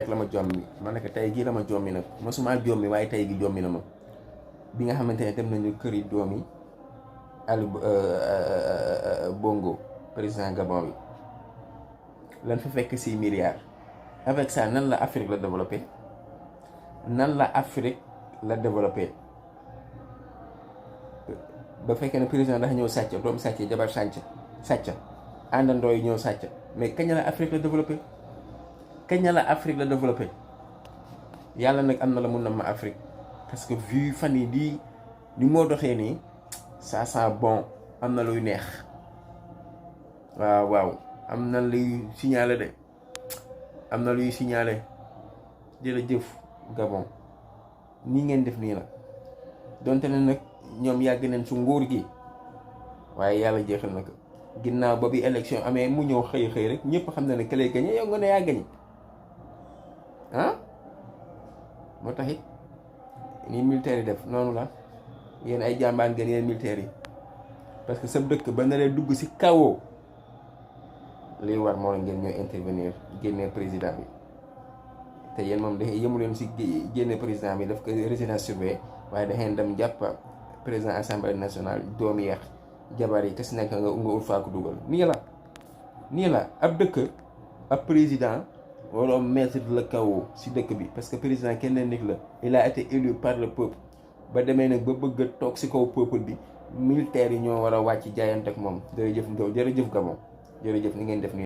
rek la ma jommi ma ne ko tey gii la ma jommi nag mosuma jommi waaye tey gi jommi na ma bi nga xamante ne dem nañu këri doomi Ali Bongo président Gabon bi lan fa fekk 6 milliards avec ça nan la Afrique la développé nan la Afrique la développé ba fekkee ne président dafa ñëw sàcc doomu sàcc jabar sàcc àndandoo yi ñëw sàcc mais kañ la Afrique la développé kañ la Afrique la développé yàlla nag am na la mun na ma Afrique parce que vu fan yi di ni moo doxee nii ça sent bon am na luy neex waaw am na luy signalé de am na luy signalé jërëjëf Gabon nii ngeen def nii la donte ne nag ñoom yàgg nañ su nguur gi waaye yàlla jeexal na ko ginnaaw ba bi élection amee mu ñëw xëy rek ñëpp xam na ne këlee gañe yow nga ne yaa gañe moo tax it ni militaire yi def noonu la yéen ay jàmbaan ngeen yéen militaire yi parce que sa dëkk ba naree dugg si kawoo liy war moo la ngeen ñoo intervenir génne président bi te yéen moom da yëmu leen si génne président bi daf ko résidence surveillée waaye daxeen dem jàpp président assemblée nationale doom yeex jabar yi te si nekk nga ut faa ko dugal nii la ab dëkk ab président waroo mettre le chaos si dëkk bi parce que président kenn nit la il a été élu par le peuple ba demee nag ba bëgg a toog si kaw peuple bi militaires yi ñoo war a wàcc jaayante ak moom jërëjëf Gabon jërëjëf ni ngeen def nii